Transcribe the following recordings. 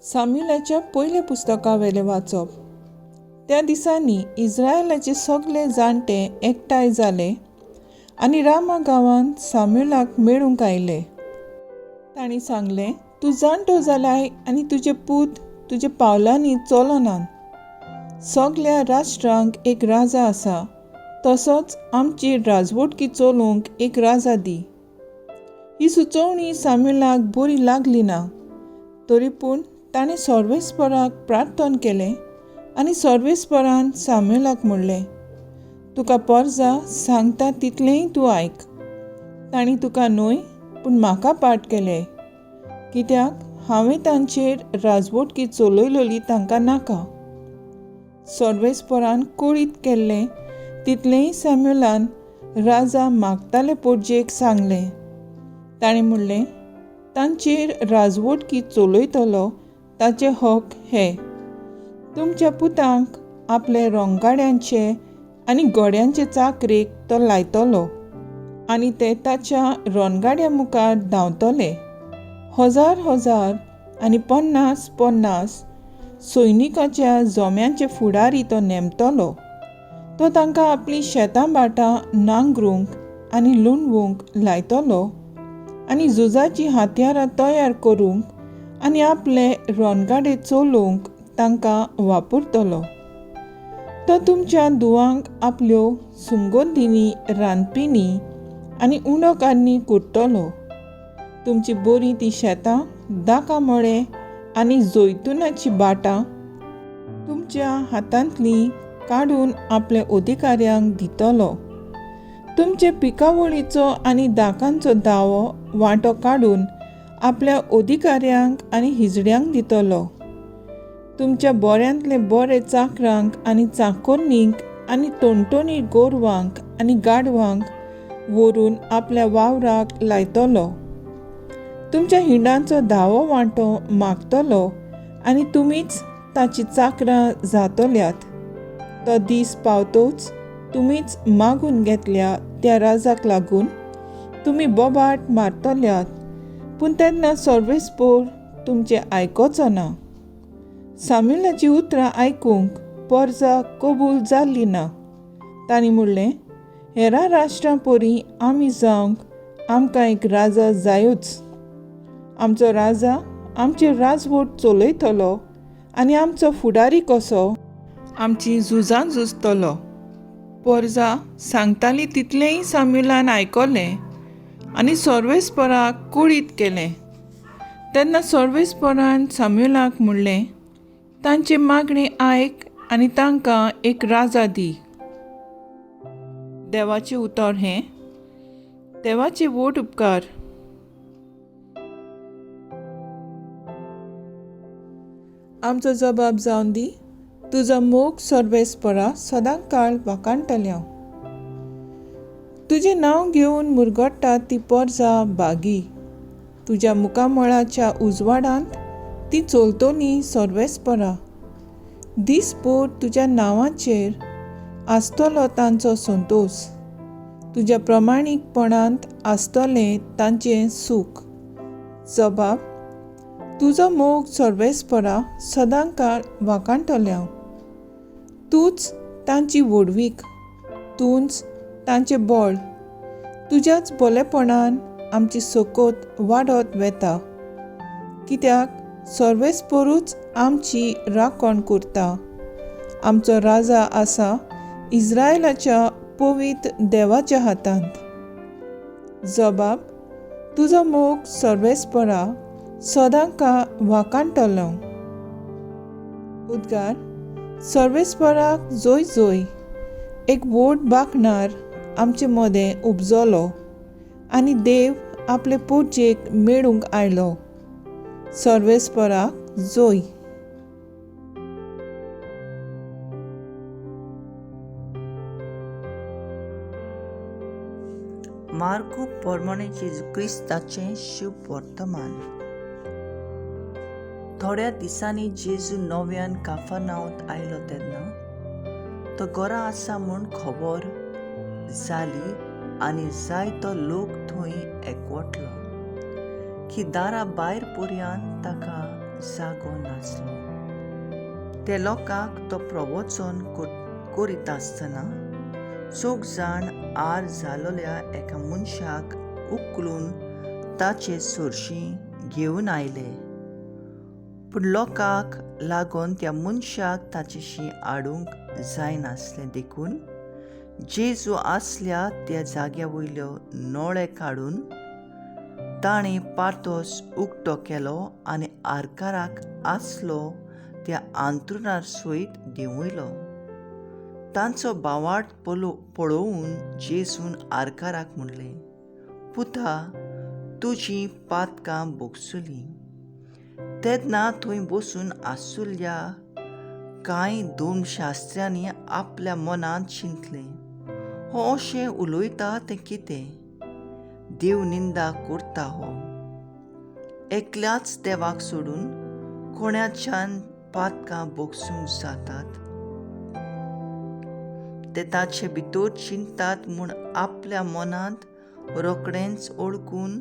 साम्युलाच्या पयल्या पुस्तकावेलें वाचप. त्या दिसांनी इस्रायलाचे सगले जाणटे एकठांय जाले आनी रामा गांवांत साम्युलाक मेळूंक आयले. तांणी सांगलें, तूं जाणटो जालाय आनी तुजे पूत तुज्या पावलांनी चलनात. सगल्या राष्ट्रांक एक राजा आसा, तसोच आमची राजवटकी चलोवंक एक राजा दी. ही सुचोवणी साम्युलाक बरी लागली ना, तरी पूण ताणें सर्वेस्पराक प्रार्थन केलें आनी सर्वेस्परान साम्युलाक म्हणलें, तुका पोरजा सांगता तितलेंय तूं आयक. तांणी तुका न्हय पूण म्हाका पाठ केलें, कित्याक हांवें तांचेर राजवटकी चलयलोली तांकां नाका. सर्वेस्परान कळीत केल्लें तितलेंय सॅम्युलान राजा मागताले पोरजेक सांगलें. ताणें म्हणलें, तांचेर राजवटकी चलयतलो ताचे हक हे, तुमच्या पुतांक आपले रोंगाड्यांचे आनी घोड्यांचे चाकरेक तो लायतलो आनी ते ताच्या रोनगाड्या मुखार धांवतले. हजार हजार आनी पन्नास पन्नास सैनिकाच्या जोम्यांचे फुडारी तो नेमतलो. तो तांकां आपलीं शेतां भाटां नांगरूंक आनी लुंडवूंक लायतलो आनी झुजाचीं हत्यारां तयार करूंक आनी आपले रोनगाडे चलोवंक तांकां वापरतलो. तो तुमच्या धुवांक आपल्यो सुंगोदिनी रांदपिनी आनी उंडोकान्नी करतलो. तुमची बरीं तीं शेतां, दाका मळे आनी जैतुनाचीं भाटां तुमच्या हातांतलीं काडून आपल्या अधिकाऱ्यांक दितलो. तुमचे पिकावळीचो आनी दाकांचो दावो वांटो काडून आपल्या अधिकाऱ्यांक आनी हिजड्यांक दितलो. तुमच्या बऱ्यांतले बरे चाकरांक आनी चाकोन्नींक आनी टोणटोणी गोरवांक आनी गाडवांक व्हरून आपल्या वावराक लायतलो. तुमच्या हिंडांचो धावो वांटो मागतलो आनी तुमीच ताची चाकरां जातल्यात. तो दीस पावतोच तुमीच मागून घेतल्या त्या राजाक लागून तुमी बोबाट मारतल्यात, पूण तेन्ना सर्वेस्पोर तुमचें आयकोचो ना. साम्युलाचीं उतरां आयकूंक पोरजा कबूल जाल्ली ना. तांणी म्हणलें, हेरां राष्ट्रां परी आमी जावंक आमकां एक राजा जायूच. आमचो राजा आमचेर राजवट चलयतलो आनी आमचो फुडारी कसो आमची झुजां झुजतलो. पोरजा सांगताली तितलेंय साम्युलान आयकलें आनी सर्वेस्पराक कळीत केलें. तेन्ना सर्वेस्परान साम्युलाक म्हणलें, तांची मागणी आयक आनी तांकां एक राजा दी. देवाचें उतर हें. देवाचे व्हड उपकार. आमचो जबाब जावन दी, तुजो मोग सर्वेस्परा सदां काळ वाखाणटलें हांव. तुजें नांव घेवन मुरगट्टा ती पोरजा बागी, तुज्या मुखामळाच्या उजवाडांत ती चलतली सर्वेस्परा. दीसभर तुज्या नांवाचेर आसतलो तांचो संतोश, तुज्या प्रमाणीकपणांत आसतलें तांचें सूख. जबाब, तुजो मोग सर्वेस्परा सदां काळ वाखाणटलें हांव. तूंच तांची व्हडवीक, तूंच तांचें बळ. तुज्याच बोलेपणान आमची सकत वाडत वेता, कित्याक सर्वेस्परूच आमची राखण करता. आमचो राजा आसा इस्रायलाच्या पवित्र देवाच्या हातांत. जबाब, तुजो मोग सर्वेस्परा सदां काळ वाखाणटलो. उद्गार, सर्वेस्पराक जोय जोय. एक व्हड बाकणार आमचे मदें उपजलो आनी देव आपले पोरजेक मेळूंक आयलो. सर्वेस्पराक जोय. मार्कू पोरमाणें जेजू क्रिस्ताचें शुभ वर्तमान. थोड्या दिसांनी जेजू नव्यान काफानांत आयलो तेन्ना तो घरा आसा म्हूण खबर जाली आनी जायतो लोक थंय एकवटलो की दारा भायर पर्यंत ताका जागो नासलो. ते लोकांक तो प्रवचन करीत आसतना चौग जाण आर जालोल्या एका मनशाक उखलून ताचे सरशीं घेवन आयले. पूण लोकांक लागून त्या मनशाक ताचेशी हाडूंक जायनासलें, देखून जेजू आसल्या त्या जाग्या वयल्यो नळे काडून ताणें पातोस उक्तो केलो आनी आरकाराक आसलो त्या आंतरुणार सयत देंवयलो. तांचो बावाट पळोवन जेजून आरकाराक म्हणलें, पुता, तुजीं पातकां भोगसलीं. तेन्ना थंय बसून आसुल्ल्या कांय धर्मशास्त्र्यांनी आपल्या मनांत चिंतलें, हो अशें उलयता तें कितें? देव निंदा करता हो. एकल्याच देवाक सोडून कोणाच्यान पातकां भोगसूंक जातात? ते ताचे भितर चिंततात म्हूण आपल्या मनांत रोखडेंच ओळखून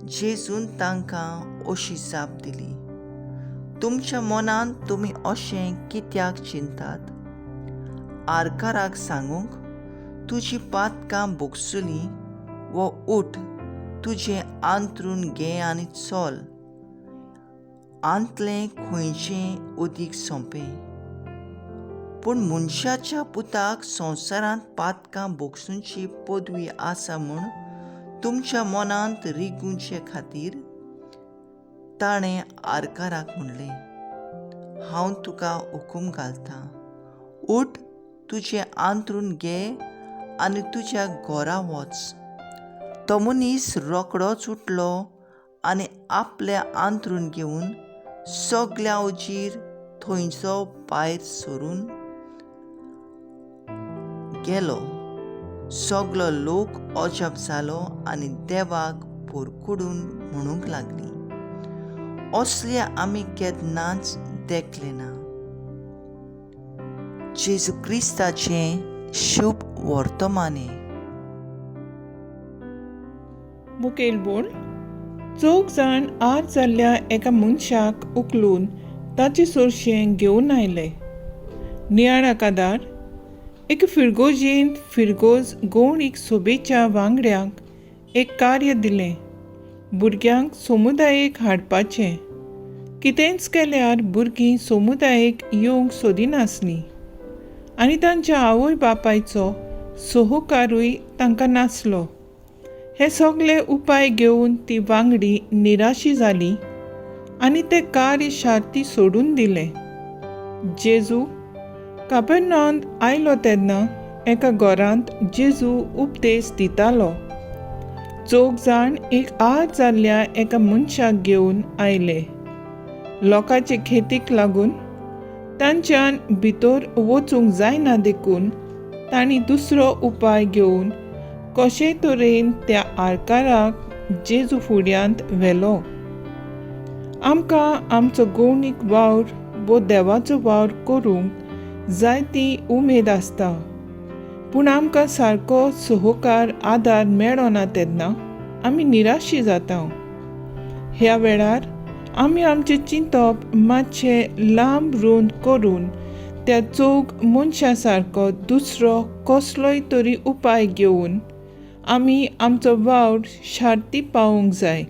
जेजून तांकां अशी जाप दिली, तुमच्या मनांत तुमी अशें कित्याक चिंतात? आरकाराक सांगूंक तुजी पातकां भोगसलीं वो उठ, तुजें आंतरून घे आनी चल, आंतलें खंयचें अदीक सोंपें? पूण मनशाच्या पुताक संवसारांत पातकां भोगसुची पदवी आसा म्हूण तुमच्या मनांत रिगुचे खातीर ताणें आरकाराक म्हणलें, हांव तुका हुकूम घालतां, उठ, तुजें आंतरून घे आनी तुज्या घरा वच. तो मनीस रोखडोच उठलो आनी आपलें आंतरून घेवन सगल्या उजीर थंयचो भायर सरून गेलो. सगलो लोक अजाप जालो आनी देवाक पोरकुडून म्हणूंक लागली, असले आमी केन्नाच देखले ना. जेजू क्रिस्ताचें शुभ वर्तमाने. मुखेल बोल, चौग जाण आर जाल्ल्या एका मनशाक उखलून ताचे सोरशें घेवन आयले. नियाळा कादार एका फिरगोजेंत फिरगोज गोवणीक सोबेच्या वांगड्यांक एक कार्य दिलें, भुरग्यांक समुदायेक हाडपाचें. कितेंच केल्यार भुरगीं समुदायेक येवंक सोदिनासलीं आनी तांच्या आवय बापायचो सहकारूय तांकां नासलो. हे सगळे उपाय घेवन ती वांगडी निराशी जाली आनी तें कार्य शार्ती सोडून दिलें. जेजू कापेर्नांत आयलो तेन्ना एका घरांत जेजू उपदेश दितालो. चौग जाण एक आर जाल्ल्या एका मनशाक घेवन आयले. लोकांचे खेतीक लागून तांच्यान भितर वचूंक जायना, देखून तांणी दुसरो उपाय घेवन कशेय तरेन त्या आरकाराक जेजू फुड्यांत व्हेलो. आमकां आमचो गोवणीक वावर वो देवाचो वावर करूंक जायती उमेद आसता, पूण आमकां सारको सहकार आदार मेळना तेन्ना आमी निराशी जाता. ह्या वेळार आमी आमचें चिंतप मातशें लांब रूंद करून त्या चौग मनशा सारको दुसरो कसलोय तरी उपाय घेवन आमी आमचो वावर शार्ती पावोवंक जाय.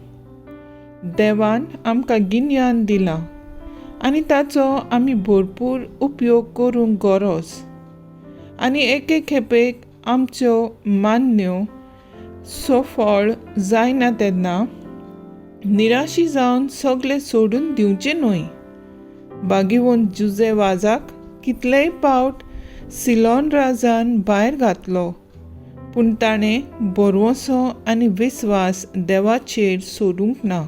देवान आमकां गिन्यान दिलां आनी ताचो आमी भरपूर उपयोग करूंक गरज आनी एके खेपेक आमच्यो मान्यो सफळ जायना तेन्ना निराशी जावन सगळें सोडून दिवचें न्हय. बागीवन जुजे वाजाक कितलेय पावट सिलोन राजान भायर घातलो, पूण ताणें भरवंसो आनी विस्वास देवाचेर सोडूंक ना.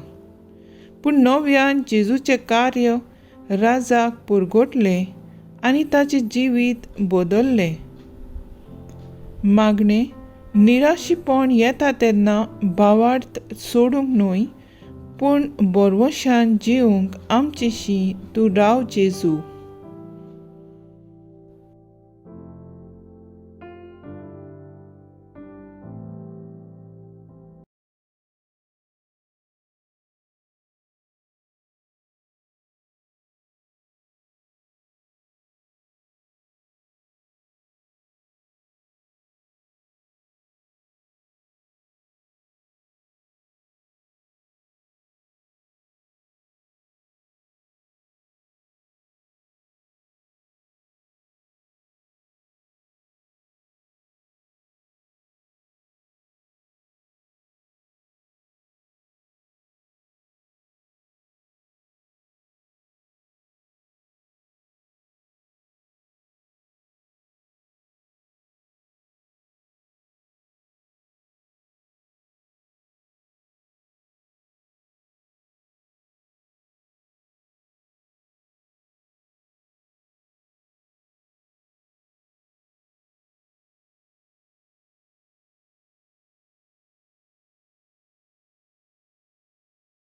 पूण नव्यान जेजूचें कार्य राजाक पुरगोटलें आनी ताचें जिवीत बदल्लें. मागणें निराशीपण येता तेन्ना भावार्थ सोडूंक न्हय, पूण भरवंशान जिवंक आमचेशी तूं राव जेजू.